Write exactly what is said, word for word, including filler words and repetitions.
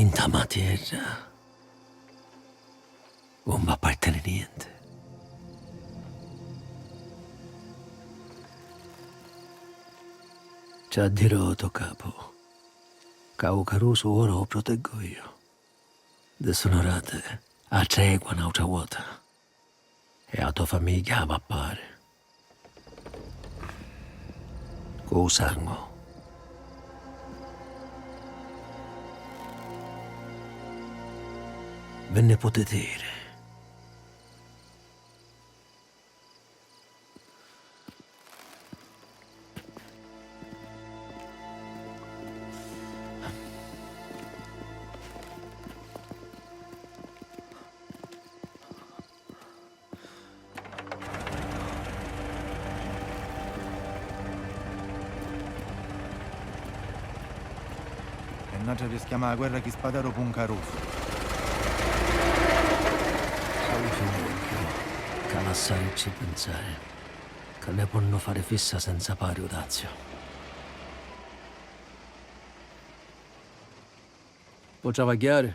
Nta ma tierra un v'apparteni nienti. Ci a diri ô to capu ca u carusu ora u proteggu iu. Disunurati a tregua n'autra vota e a to famigghia a va pari. Cu u sangu. Vi nni putiti iri. E n'atra rischiamu a guerra chi spadaru p'un carusu. Sulu chi megghiu ca lassaricci pinsari ca nni ponnu fari fissa senza pari u daziu. Pò travagghiari?